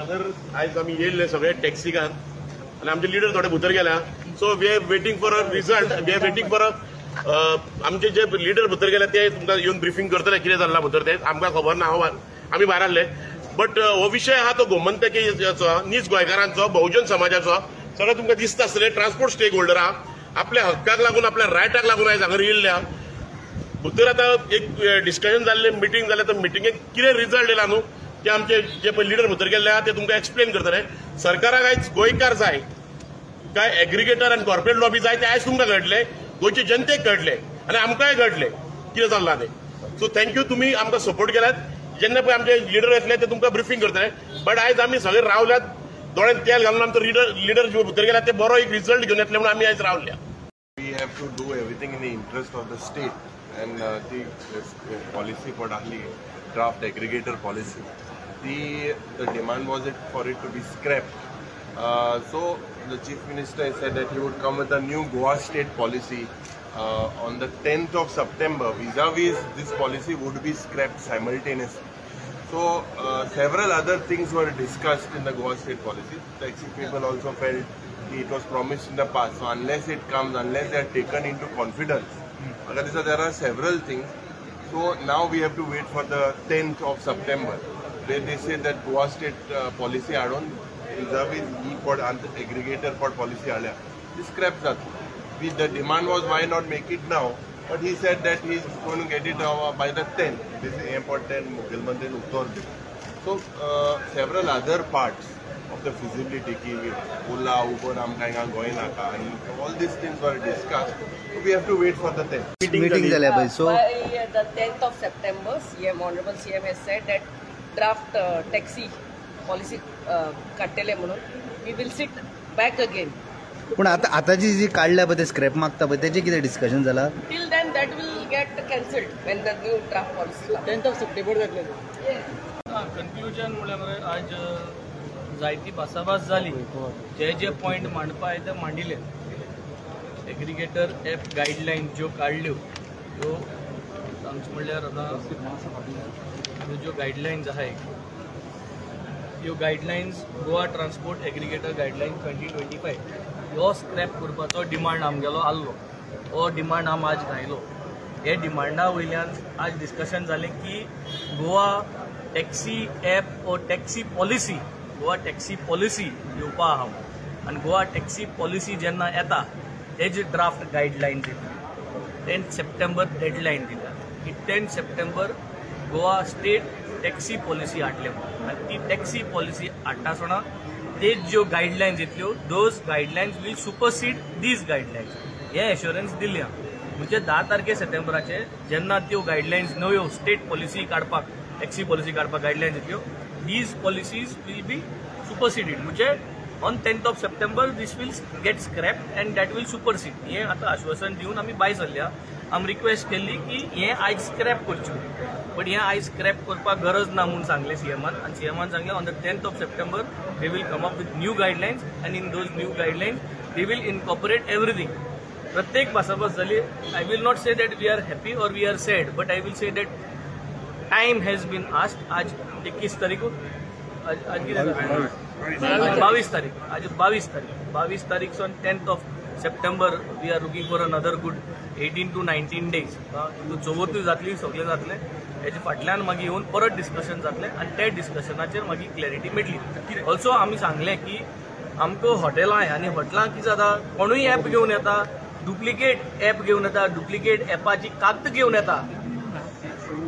हांगर आयज आमी येयल्ले सगळे टॅक्सीकान आनी आमचे लिडर थोडे भितर गेल्या. So we are waiting for a result, we are waiting for a आमचे जे लिडर भितर गेले ते तुमकां येवन ब्रिफींग करतले कितें जाल्लां भितर ते आमकां खबर ना. आमी भायर आसले. बट हो विशय आहा तो गोमंतकीयाचो, नीज गोंयकारांचो, बहुजन समाजाचो. सगळें तुमकां दिसता आसतलें. ट्रान्सपोर्ट स्टेक होल्डर आहा, आपल्या हक्काक लागून, आपल्या रायटाक लागून आयज हांगर येयल्ले आहा. भितर आतां एक डिस्कशन जाल्लें, मिटींग जालें, तर मिटिंगेक कितें रिजल्ट येयला न्हू ते आमचे जे पळय लिडर भितर गेल्ले आहा ते तुमकां एक्सप्लेन करतले. सरकाराक आयज गोंयकार जाय काय एग्रिगेटर आनी कॉर्पोरेट लॉबी जाय ते आयज तुमकां कळटलें, गोंयचे जनतेक कळटलें आनी आमकांय कळटलें कितें चल्लां तें. सो thank you, तुमी आमकां सपोर्ट केल्यात. जेन्ना पळय आमचे लिडर येतले ते तुमकां ब्रिफींग करतले. बट आयज आमी सगळे रावल्यात, दोळ्यान तेल घालून आमचो लिडर जे भितर गेला ते बरो एक रिजल्ट घेवन येतले म्हणून आमी आयज रावल्या. We have to do everything in the interest of the state and ती पॉलिसी पड आहली draft aggregator policy, the demand was it for it to be scrapped. So the Chief Minister said that he would come with a new Goa state policy on the 10th of September. Vis-a-vis this policy would be scrapped simultaneously. So several other things were discussed in the Goa state policy. Taxi people also felt it was promised in the past. So unless it comes, unless they are taken into confidence, there are several things. So now we have to wait for the 10th of September. They say that Goa state policy add-on vis-a-vis e-pod aggregator pod policy aadya, this scrap जातली. The demand was why not make it now, but he said that he is going to get it by the 10th. This is airport 10 मुखेलमंत्रीन उतर दिलें. So several other parts of the feasibility की Ola, Uber आमकां हिंगा गोंय नाका आनी all these things were discussed. So we have to wait for the 10th. Meeting जाल्या पळय. So by the 10th of September, CM, Honorable CM has said that draft taxi policy काडटले म्हणून. We will sit back again. पूण आतां आतांची जी काडल्या पळय ते स्क्रॅप मागता पळय तेचें कितें डिस्कशन जाला? Till then that will get cancelled when the new draft policy. 10th of September जातलें. कन्क्लुजन म्हणल्यार मरे आज जायती भासाभास जाली. जे जे पॉयंट मांडपा ते मांडिले. एग्रिगेटर एप गायडलायन ज्यो काडल्यो त्यो आमचे म्हणल्यार आतां ह्यो ज्यो गायडलायन्स आहाय ह्यो guidelines Goa transport aggregator guideline 2025 ह्यो स्क्रॅप करपाचो डिमांड आमगेलो आहलो. हो डिमांड आम आज घायलो. हे डिमांडा वयल्यान आज डिस्कशन जालें की गोवा टॅक्सी एप ओ taxi policy, Goa taxi policy येवपा आहा आनी गोवा टॅक्सी पॉलिसी जेन्ना येता तेजी ड्राफ्ट गायडलायन दिता. 10 सप्टेंबर डेडलायन दिता की 10 September Goa state taxi policy हाडले म्हणून. आनी ती टॅक्सी पॉलिसी हाडटा आसतना तेज ज्यो guidelines येतल्यो those guidelines will supersede these guidelines hey assurance दिल्लें. म्हणजे 10 तारखे सप्टेंबराचे जेन्ना त्यो गायडलायन्स नव्यो स्टेट पॉलिसी काडपाक, टॅक्सी पॉलिसी काडपाक guidelines येतल्यो, these policies will be superseded. म्हणजे on 10th of September this will get scrapped and that will supersede. हें आतां आश्वासन दिवन आमी भायर सरल्या. आमी रिक्वेस्ट केल्ली की हें आयज स्क्रॅप करचें, बट हें आयज स्क्रॅप करपाक गरज ना म्हूण सांगलें सीएमान. आनी सीएमान सांगलें on the 10th of September they will come up with new guidelines and in those new guidelines they will incorporate everything. प्रत्येक भासाभास जाली. I will not say that we are happy or we are sad, but I will say that time has been asked. आज 21 तारीख, आज कितें 22 तारीख, आज 22 तारीख, 22 तारीख सावन 10th of September we are looking for another good 18 to 19 days. चवथूय जातली, सगळें जातलें. हेच्या फाटल्यान मागीर येवन परत डिस्कशन जातलें आनी त्या डिस्कशनाचेर मागीर क्लॅरिटी मेळटली. ऑल्सो आमी सांगलें की आमकां हॉटेलां आनी हॉटेलां कितें जाता, कोणूय एप घेवन येता, डुप्लिकेट एप घेवन येता, डुप्लिकेट एपाची कागद घेवन येता,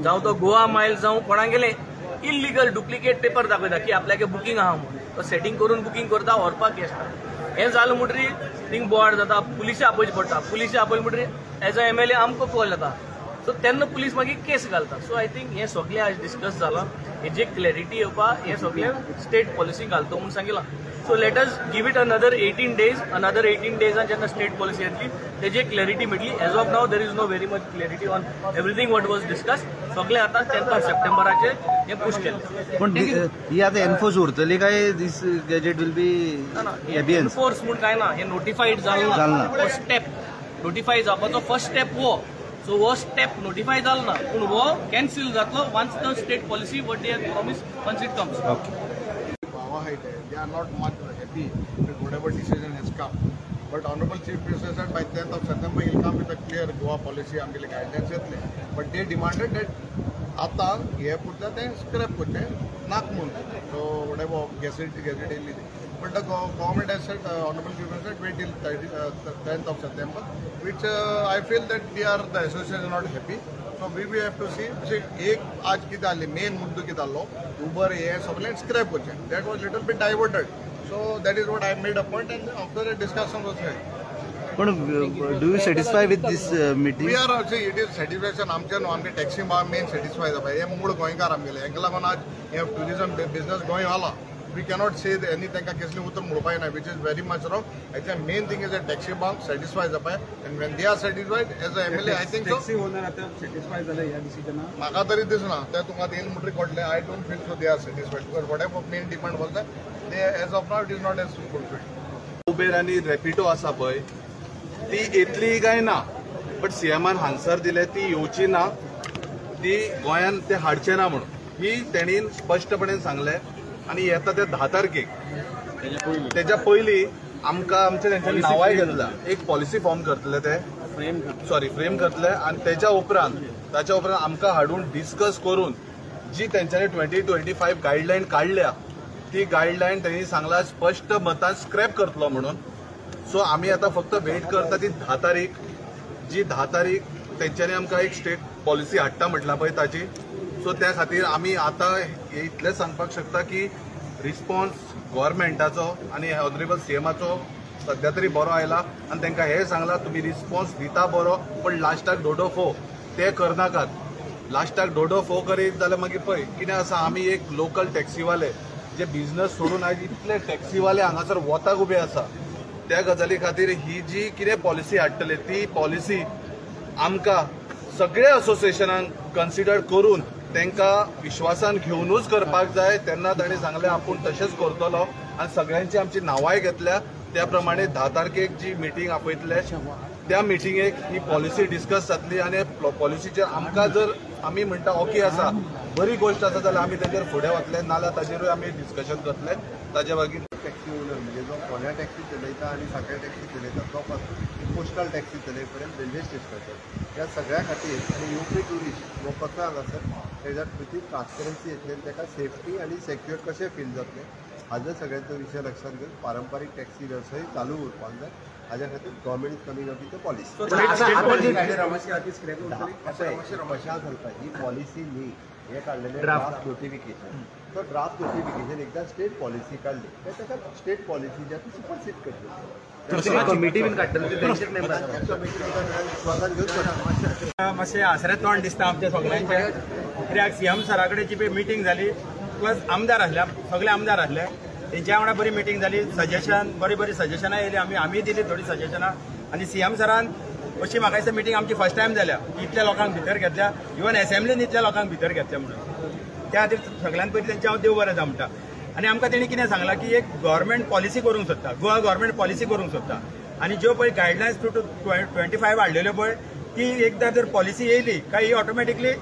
जावं तो गोवा मायल जावं कोणागेले इल्लिगल डुप्लिकेट पेपर दाखयता की आपल्यागे बुकींग आहा म्हणून. तो सेटींग करून बुकींग करता, व्हरपाक गेस्टाक. हें जालें म्हणटरी थिंग बोवाळ जाता, पुलिशे आपोवचे पडटा. पुलिशे आपयले म्हणटरी एज अ MLA आमकां कॉल जाता. सो तेन्ना पुलीस मागीर केस घालता. सो I think हें सगळें आज डिस्कस जालां. हेजी क्लॅरिटी येवपा हें सगळें स्टेट पॉलिसी घालतो म्हूण सांगिलां. So let us give it another 18 days. Another 18 डेजान जेन्ना स्टेट पॉलिसी येतली तेजी क्लॅरिटी मेळटली. As of now there is no very much clarity on everything what was discuss. सगळें आतां 10th of सप्टेंबराचेर हें पुश केलें. पूण ही आतां एनफोर्स उरतली काय this gazette will be abeyance? Enforce म्हूण काय ना, हें नोटिफायड जालें ना. स्टेप नोटिफाय जावपाचो फर्स्ट स्टेप हो. सो हो स्टेप नोटिफाय जालो ना, पूण हो कॅन्सील जातलो once the state policy what they have promise once it comes. Okay. Goa they are not much happy with whatever decision has come. But Honorable Chief Minister said by 10th of September he will come with a clear Goa policy आमगेले guidelines येतले. But they demanded that आता हे पुरता ते scrap करचे नाक म्हणून. So whatever gazette येयल्ली ती. But the government has said, Honorable Chief Minister said, wait till 10th of September, which I feel that we are, the association is not happy. So we have to see. See, एक आज कितें जालें, main मुद्दो कितें जाल्लो, Uber हे सगळें scrap करचें. That was little bit diverted. So that is what I made a point and after a discussion was held. पण do you satisfy with this meeting? We are, see, it is satisfaction आमचे न्हू, आमगे taxi main satisfy जावपा. हे मूळ गोंयकार आमगेले, हेंका लागून आज हे ट्युरिजम बिझनस गोंय आला. We cannot say any तांकां कसलीं उतर म्हणपाक ना, which is very much wrong. हाचे main thing is a taxi bank satisfy जावपाक and when they are satisfied as a MLA I think so. Taxi owner आतां satisfy जाले ह्या डिसिजनाक? म्हाका तरी दिसना ते तुमकां येयले म्हणटकीर कळटलें. I don't feel so they are satisfied because whatever main demand was they as of now it is not as fulfilled. Uber आनी रॅपिडो आसा पळय ती येतली काय ना, बट सीएमान आन्सर दिले ती येवची ना, ती गोंयान ते हाडचे ना म्हणून ही तेणी स्पश्टपणे सांगलें. आनी येता ते 10 तारखेक तेच्या पयलीं आमकां आमचे तेंच्यांनी नांवाय घेतला, एक पॉलिसी फॉर्म करतले, ते फ्रेम करतले आनी तेच्या उपरांत आमकां हाडून डिस्कस करून जी तेंच्यांनी 2025 गायडलायन काडल्या ती गायडलायन तेणी सांगला स्पश्ट मतान स्क्रॅप करतलो म्हणून. सो आमी आतां फक्त वेट करता ती 10 तारीख, जी 10 तारीख तेंच्यांनी आमकां एक स्टेट पॉलिसी हाडटा म्हटलां पळय ताची. सो त्या खातीर आमी आतां इतलेंच सांगपाक शकता की रिस्पॉन्स गव्हर्मेंटाचो आनी ऑनरेबल सीएमाचो सद्या तरी बरो आयला आनी तांकां हें सांगलां तुमी रिस्पॉन्स दिता बरो, पण लास्टाक डोडो फो ते करनाकात. लास्टाक डोडो फो करीत जाल्यार मागीर पळय कितें आसा, आमी एक लोकल टॅक्सीवाले जे बिझनस सोडून आयज इतले टॅक्सीवाले हांगासर वताक उबे आसा, त्या गजाली खातीर ही जी कितें पॉलिसी हाडटले ती पॉलिसी आमकां सगळ्या असोसिएशनांक कन्सिडर करून तांकां विश्वासान घेवनूच करपाक जाय. तेन्ना ताणें सांगलें आपूण तशेंच करतलो आनी सगळ्यांची आमची नांवांय घेतल्या. त्या प्रमाणे 10 तारखेक जी मिटींग आपयतले त्या मिटिंगेक ही पॉलिसी डिस्कस जातली आनी पॉलिसीचेर आमकां जर आमी म्हणटा ओके आसा, बरी गोश्ट आसा जाल्यार आमी तेजेर फुडें वतले, नाजाल्यार ताजेरूय आमी डिस्कशन करतले. ताजे मागीर टॅक्सी ओनर म्हणजे जो फोंड्या टॅक्सी चलयता आनी साखळे टॅक्सी चलयता तो पासून कोस्टल टॅक्सी चलयपर्यंत रेल्वे स्टेशनाचेर ह्या सगळ्या खातीर आनी येवपी ट्युरिस्ट हो कसो हांगासर तेज्या खातीर ट्रान्सपरन्सी येतली आनी ताका सेफ्टी आनी सेक्युअर कशें फील जातलें हाजो सगळ्यांचो विशय लक्षात घेवन पारंपारीक टॅक्सी वेवसाय चालू उरपाक जाय. हाज्या खातीर government is coming up with a policy. कशा सांगता ही पॉलिसी न्ही, हे काडलेलें ड्राफ्ट नोटिफिकेशन. तो ड्राफ्ट नोटिफिकेशन एकदा स्टेट पॉलिसी काडली काय ताका स्टेट पॉलिसी जी आसा सुपरसीड करतली. कमिटी बीन काडटले तेंचेच मेंबर विश्वासान घेवन मातशें आसरे तोंड दिसता आमच्या सगळ्यांचें, कित्याक सीएम सरा कडेन जी पळय मिटींग जाली, प्लस आमदार आसले, सगळे आमदार आसले, तेंच्या वांगडा बरी मिटींग जाली, सजेशन बरी बरी सजेशनां येयली, आमी दिली थोडी सजेशनां. आनी सीएम सरान अशी म्हाका दिसता मिटींग आमची फर्स्ट टायम जाल्या इतल्या लोकांक भितर घेतल्या, इवन एसेंब्लीन इतल्या लोकांक भितर घेतल्या म्हणून. त्या खातीर सगळ्यांत पयलीं तेंचें हांव देव बरें जावं म्हणटा. आनी आमकां तेणी कितें सांगलां की एक गव्हर्मेंट पॉलिसी करूंक सोदता, गोवा गव्हर्मेंट पॉलिसी करूंक सोदता आनी ज्यो पळय गायडलायन्स 2025 हाडलेल्यो पळय ती एकदां जर पॉलिसी येयली काय ही ऑटोमॅटिकली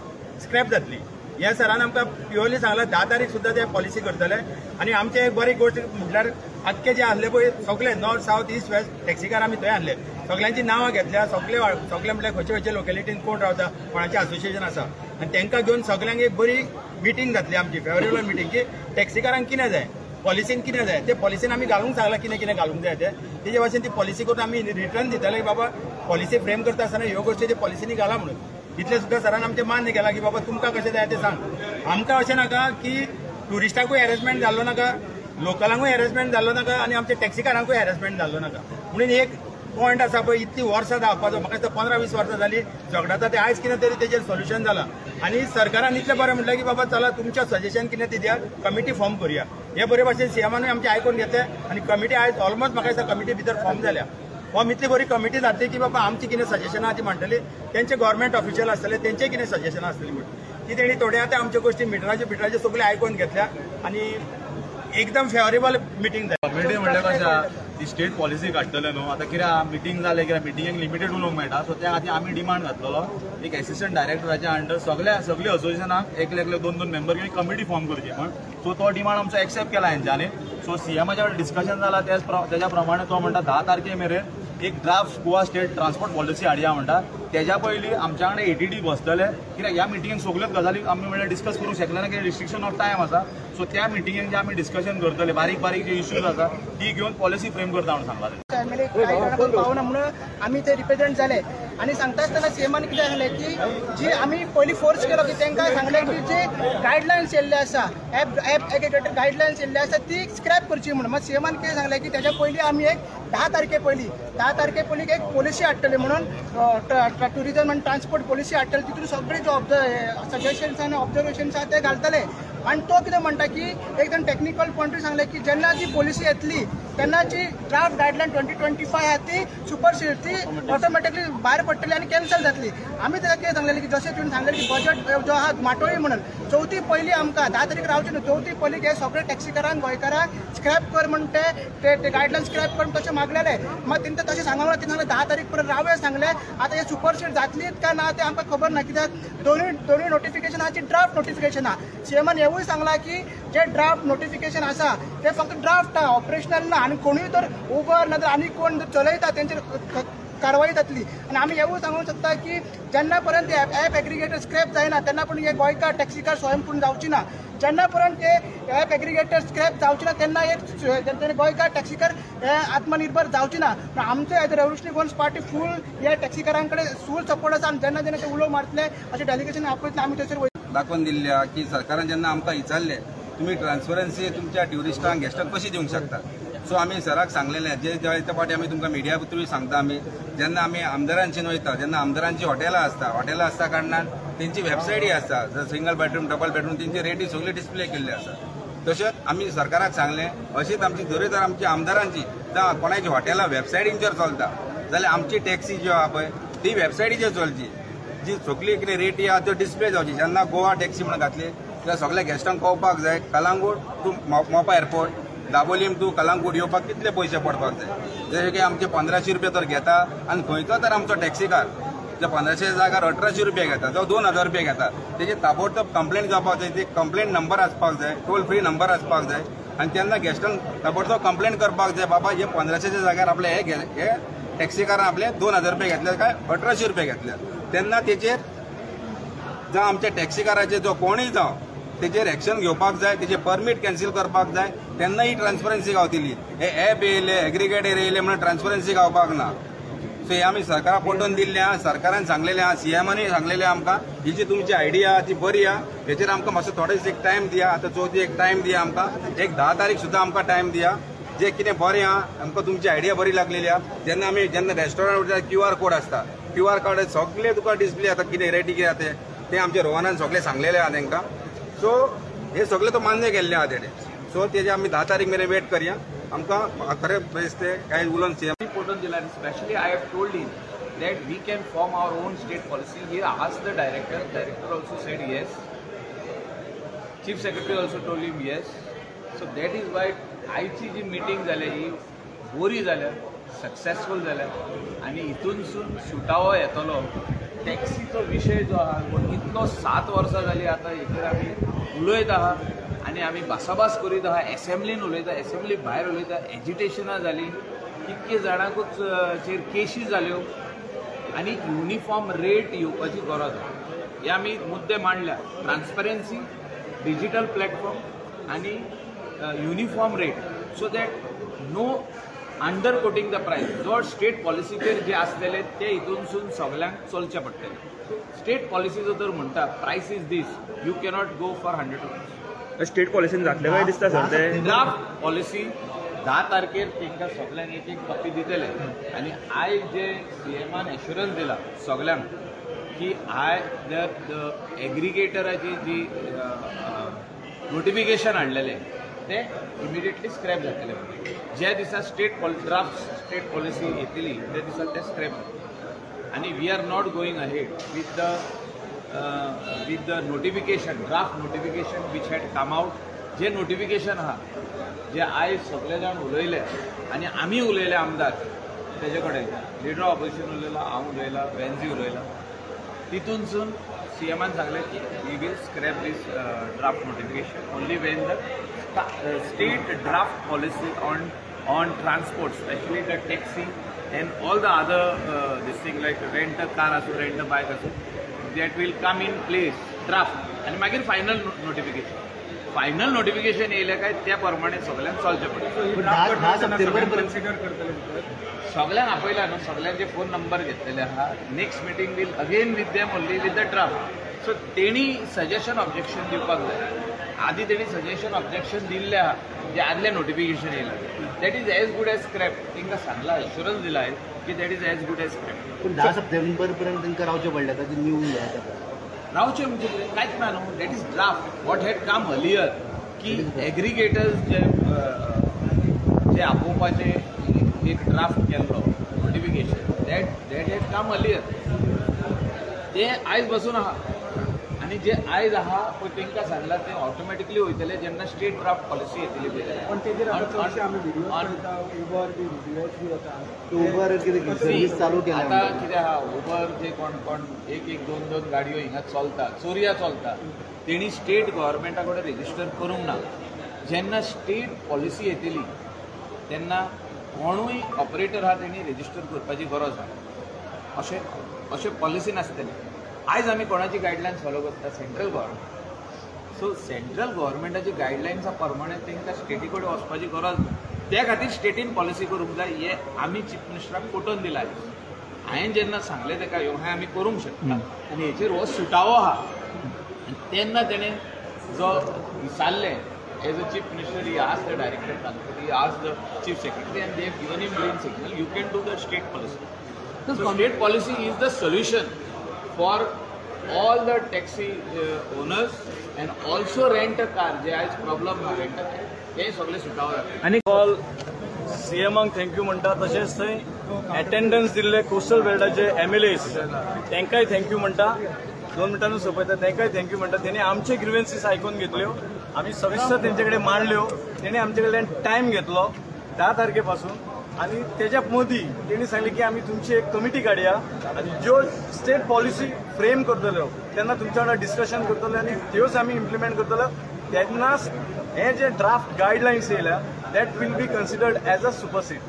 स्क्रॅप जातली. ह्या सरान आमकां प्युअरली सांगलां 10 तारीख सुद्दां ते पॉलिसी करतले. आनी आमचें एक बरी गोश्ट म्हटल्यार आख्खे जे आसले पळय सगळे north south east west taxi car आमी थंय आसले, सगळ्यांची नांवां घेतल्या, सगळे सगळे म्हटल्यार खंयचे खंयचे लोकेलिटीन कोण रावता, कोणाचें असोसिएशन आसा आनी तांकां घेवन सगळ्यांक एक बरी मिटींग जातली आमची फेवरेबल मिटींग की टॅक्सीकारांक कितें जाय, पॉलिसीन कितें जाय, ते पॉलिसीन आमी घालूंक सांगलां कितें कितें घालूंक जाय तें, तेजे भाशेन ती पॉलिसी करून आमी रिटर्न दितले की बाबा पॉलिसी फ्रेम करता आसतना ह्यो गोश्टी ते पॉलिसीनी घाला म्हणून. इतलें सुद्दां सरान आमचें मान्य केलां की बाबा तुमकां कशें जाय तें सांग, आमकां अशें नाका की ट्युरिस्टाकूय हॅरेसमेंट जाल्लो नाका, लोकलांकूय हॅरेसमेंट जाल्लो नाका आनी आमच्या टॅक्सीकारांकूय हॅरेसमेंट जाल्लो नाका. म्हणून एक पॉयंट आसा पळय इतली वर्सां धांवपाचो, म्हाका दिसता 15-20 वर्सां जाली झगडाता, ते आयज कितें तरी तेजेर सोल्युशन जालां. आनी सरकारान इतलें बरें म्हटलें की बाबा चला तुमच्या सजेशन कितें ती दिया, कमिटी फॉर्म करुया. हे बरे भाशेन सीएमानूय आमचें आयकून घेतलें आनी कमिटी आयज ऑलमोस्ट म्हाका दिसता कमिटी भितर फॉर्म जाल्या. फॉर्म इतली बरी कमिटी जातली की बाबा आमची कितें सजेशनां ती मांडटली, तेंचे गव्हर्मेंट ऑफिशियल आसतले तेंचे कितें सजेशनां आसतली म्हणून ती तेणी थोडे आतां आमच्यो गोश्टी मिटराच्यो सगळ्यो आयकून घेतल्या आनी एकदम फेवरेबल मिटींग जाली. कमिटी म्हणल्यार कशें ती स्टेट पॉलिसी काडटले न्हू. आतां कितें मिटींग जालें, कित्याक मिटिंगेक लिमिटेड उलोवंक मेळटा, सो त्या खातीर आमी डिमांड घातलेलो एक एसिस्टंट डायरेक्टराच्या अंडर सगळ्या सगळी असोसिएशनाक एकले एकले दोन दोन मेंबर घेवन कमिटी फॉर्म करची म्हण. सो तो डिमांड आमचो एक्सेप्ट केला हेंच्यांनी. सो सीएमाच्या कडेन डिस्कशन जाला, तेज्या प्रमाणे तो म्हणटा 10 तारखे मेरेन एक draft Goa state transport policy हाडया म्हणटा. तेज्या पयलीं आमच्या वांगडा एटीडी बसतले, कित्याक ह्या मिटिंगेक सगल्योच गजाली आमी म्हणल्यार डिस्कस करूंक शकले ना, कित्याक रिस्ट्रिक्शन ऑफ टायम आसा. सो त्या मिटिंगेक जे आमी डिस्कशन करतले बारीक बारीक जे इश्यूज आसा ती घेवन पॉलिसी फ्रेम करता म्हणून सांगला. एमएलए कांय कारणाक पावना म्हणून आमी ते रिप्रेझेंट जाले. आनी सांगता आसतना सीएमान कितें सांगलें की जी आमी पयलीं फोर्स केलो की तांकां सांगलें की जे गायडलायन्स येयल्ले आसा, एप एग्रिगेटर गायडलायन्स येयल्ले आसा ती स्क्रॅप करची म्हणून. मात सीएमान कितें सांगलें की तेज्या पयलीं आमी एक 10 तारखे पयलीं एक पॉलिसी हाडटले म्हणून, टुरिजम आनी ट्रान्सपोर्ट पॉलिसी हाडटले, तितून सगळे जे सजेशन्स आनी ऑब्जर्वेशन्स आसा ते घालतले. आनी तो कितें म्हणटा की एकदम टॅक्निकल पॉयंटूय सांगलें की जेन्ना जी पॉलिसी येतली तेन्ना जी ड्राफ्ट गायडलायन 2025 आहा ती सुपरसीड, ती ऑटोमॅटिकली भायर पडटली आनी कॅन्सल जातली. आमी ताका कितें सांगलेलें की जशें तुवें सांगलें की बजट जो आहा माटोळी म्हणून चवथी पयलीं आमकां 10 तारीख रावची न्हू, चवथी पयलीं हे सगळे टॅक्सीकारांक गोंयकारांक स्क्रॅप कर म्हण ते गायडलायन स्क्रॅप कर तशें मागलेलें. मात तेंकां तशें सांगूंक ना, तें सांगलें 10 तारीख पर्यंत रावया सांगलें. आतां हे सुपरसीड जातलीच काय ना तें आमकां खबर ना, कित्याक दोनूय नोटिफिकेशन आहा ती ड्राफ्ट नोटिफिकेशन आहा. सीएमान हेवूय सांगलां की जे ड्राफ्ट नोटिफिकेशन आसा ते फक्त ड्राफ्ट आहा, ऑपरेशनल ना, आनी कोणूय तर उबर ना तर आनी कोण चलयता तेंचेर कारवाई जातली. आनी आमी हेवूय सांगूंक शकता की जेन्ना पर्यंत एप एग्रिगेटर स्क्रॅप जायना तेन्ना पण हे गोंयकार टॅक्सीकार स्वयंपूर्ण जावची ना. जेन्ना पर्यंत हे एप एग्रिगेटर स्क्रॅप जावचे ना तेन्ना एक गोंयकार टॅक्सीकार हे आत्मनिर्भर जावचे ना. पूण आमचो as a revolutionary Goans party full ह्या टॅक्सीकारां कडेन फूल सपोर्ट आसा. आनी जेन्ना जेन्ना ते उलो मारतले अशें डेलिगेशन आपयतले आमी थंयसर वयतले. दाखोवन दिल्ले आहा की सरकारान जेन्ना आमकां विचारलें तुमी ट्रान्सपरन्सी तुमच्या ट्युरिस्टांक गेस्टांक कशी दिवंक शकता, सो आमी सराक सांगलेलें जे जायते फावटी आमी तुमकां मिडिया थ्रू सांगता. आमी जेन्ना आमी आमदारांचेन वयता तेन्ना आमदारांची हॉटेलां आसता, हॉटेलां आसता कारणान तेंची वेबसायटी आसता, सिंगल बेडरूम डबल बेडरूम तेंची रेटी सगळी डिस्प्ले केल्ली आसा. तशेंच आमी सरकाराक सांगलें अशीच आमची जरी तर आमची आमदारांची जावं कोणाची हॉटेलां वेबसायटींचेर चलता जाल्यार आमची टॅक्सी जी आहा पळय ती वेबसायटीचेर चलची, जी सगळी कितें रेटी आहा त्यो डिस्प्ले जावची. जेन्ना गोवा टॅक्सी म्हणून घातली जाल्यार सगळ्या गेस्टांक कळपाक जाय Calangute to Mopa airport, Dabolim to Calangute येवपाक कितले पयशे पडपाक जाय. जशें की आमचे 1500 रुपया तर घेता आनी खंयचो तर आमचो टॅक्सीकार जे 1500 जाग्यार 1800 रुपया घेता जावं 2000 रुपया घेता, तेजी ताबडतोब कंप्लेंट जावपाक जाय, ती कंप्लेंट नंबर आसपाक जाय, टोल फ्री नंबर आसपाक जाय आनी तेन्ना गेस्टांक ताबडतोब कंप्लेंट करपाक जाय, बाबा हे 1500च्या जाग्यार आपले हे टॅक्सीकारान आपले 2000 रुपया घेतले काय 1800 रुपया घेतले, तेन्ना तेचेर जावं आमच्या टॅक्सीकाराचेर जो कोणूय जावं तेचेर एक्शन घेवपाक जाय, तेजे परमीट कॅन्सील करपाक जाय, तेन्ना ही ट्रान्सपरन्सी गावतली. हे एप येयले एग्रिगेटर येयले म्हणून ट्रान्सपरन्सी गावपाक ना. सो हे आमी सरकाराक पटोवन दिल्लें आहा, सरकारान सांगलेलें आहा, सीएमानूय सांगलेलें आमकां ही जी तुमची आयडिया आहा ती बरी आहा, हेचेर आमकां मातसो थोडेच एक टायम दिया. आतां चवथी एक टायम दिया आमकां, एक 10 तारीख सुद्दां आमकां टायम दिया. जे कितें बरें आहा आमकां तुमची आयडिया बरी लागलेली आहा. जेन्ना आमी जेन्ना रेस्टॉरंट वयता क्यू आर कोड आसता, क्यू आर कोड सगळे तुका डिस्प्ले जाता कितें रेटी कितें आहा तें आमच्या रोहनान सगळें सांगलेलें आहा तांकां. सो हे सगळे तो मान्य केल्ले आहा तेणे. सो तेजे आमी 10 तारीख मेरेन वेट करया. आमकां खरें बेस्ट ते कांय उलोवन सीएम पटोवन दिला. Specially I have told him that we can form our own state policy. He asked the director, director also said yes, chief secretary also told him yes. So that is why आयची जी meeting जाल्या ही बरी जाल्या, successful जाल्या आनी हितूनसून सुटावो येतलो. टॅक्सीचो विशय जो आहा इतलो 7 वर्सां जाली आतां हेचेर आमी उलयत आहा आनी आमी भासाभास करीत आहा, एसेंब्लीन उलयता, एसेंब्ली भायर उलयता. एजिटेशनां जालीं, कितके जाणांकूच चेर केशी जाल्यो आनी युनिफॉर्म रेट येवपाची गरज आहा. हे आमी मुद्दे मांडल्या, ट्रान्सपरन्सी, डिजिटल प्लॅटफॉर्म आनी uniform rate, so that no under quoting the price. जो स्टेट पॉलिसीचेर जे आसलेले ते हितूनसून सगल्यांक चलचें पडटलें. स्टेट पॉलिसीचो जर म्हणटा price is this, you cannot go for 100 rupees. State पॉलिसीन जातले काय दिसता सर ते ड्राफ्ट पॉलिसी 10 तारखेर तांकां सगल्यांक एक एक कॉपी दितले. आनी आयज जे सीएमान एश्युरन्स दिला सगल्यांक की I the एग्रिगेटराची जी नोटिफिकेशन हाडलेलें ते इमिडिएटली स्क्रॅप जातले. ज्या दिसा स्टेट ड्राफ्ट स्टेट पॉलिसी येतली त्या दिसा ते स्क्रॅप जातले. आनी we are not going ahead with the notification, draft notification which had come out, J notification आहा जे आयज सगळे जाण उलयले आनी आमी उलयले आमदार तेजे कडेन, लिडर ऑफ ऑपोजिशन उलयला, हांव उलयला, वेन्झी उलयला, तितूनसून सीएमान सांगलें की we will scrap this draft notification only when the state draft policy on transport, specially the taxi and all the other this thing like rent a car आसूं, रेंट अ बायक आसूं, that will come in place draft आनी मागीर final notification. Final notification येयलें काय त्या प्रमाणे सगळ्यांक चलचें पडटलें. सगळ्यांक आपयला न्हू, सगळ्यांचे फोन नंबर घेतलेले आहा. Next meeting will again with them only with the draft. So तेणी सजेशन ऑब्जेक्शन दिवपाक जाय. आदी तेणी सजेशन ऑब्जेक्शन दिल्लें आहा जे आदलें नोटिफिकेशन येयलां that is as good as scrap. तांकां सांगलां, एश्युरन्स दिला की that is as good as scrap. पूण 10 सप्टेंबर पर्यंत तांकां रावचें पडलें ताजें न्यू रावचें म्हणजे कितें कांयच ना न्हू. That is draft what had come earlier की एग्रिगेटर्स जे जे आपोवपाचें एक ड्राफ्ट केल्लो notification that that had come earlier ते आयज बसून आहा आनी जे आयज आहा पळय तांकां सांगलां ते ऑटोमॅटिकली वयतले जेन्ना स्टेट ड्राफ्ट पॉलिसी येतली पळय. पण तेजेर आतां चडशे आमी व्हिडियोज पळयता, उबर बी व्हिडियोज बी येता. उबर कितें सर्वीस चालू केल्या आतां कितें आहा, उबर जे कोण कोण एक एक दोन दोन गाडयो हिंगा चलता, चोरया चलता, तेणी स्टेट गव्हर्मेंटा कडेन रेजिस्टर करूंक ना. जेन्ना स्टेट पॉलिसी येतली तेन्ना कोणूय ऑपरेटर आहा तेणी रेजिस्टर करपाची गरज आहा. अशें अशें पॉलिसी नासतलें. आयज आमी कोणाची गायडलायन्स फॉलो करता? Central government. सो सेंट्रल गव्हर्मेंटाची गायडलायन्सा प्रमाणे तांकां स्टेटी कडेन वचपाची गरज ना. त्या खातीर स्टेटीन पॉलिसी करूंक जाय हें आमी चीफ मिनिस्टराक पटोवन दिलां. हांवें जेन्ना सांगलें ताका ह्यो आमी करूंक शकता आनी हेचेर हो सुटावो आहा, तेन्ना तेणें जो विचारलें as a chief minister he asked the director transport, he asked the chief secretary and they have given him green signal, you can do the state policy. So state policy is the solution for all the taxi owners and also rent a car. जे आयज problem ना rent a car ते सगळे सुटावो जाता. आनी all सीएमाक thank you म्हणटा, तशेंच थंय एटेंडन्स दिल्ले कोस्टल बेल्टाचे एमएलएस तांकांय thank you म्हणटा. 2 मिनटांनी सोंपयता. तांकांय thank you म्हणटा. तेणी आमचे ग्रिव्हन्सीस आयकून घेतल्यो, आमी सविस्तर तेंचे कडेन मांडल्यो, तेणी आमचे कडल्यान टायम घेतलो 10 तारखे पासून आनी तेज्या मदीं तेणी सांगलें की आमी तुमची एक कमिटी काडया आनी ज्यो स्टेट पॉलिसी फ्रेम करतल्यो तेन्ना तुमच्या वांगडा डिस्कशन करतले आनी त्योच आमी इम्प्लिमेंट करतल्यो. तेन्ना हे जे ड्राफ्ट गायडलायन्स येयल्या that will be considered as a supersede.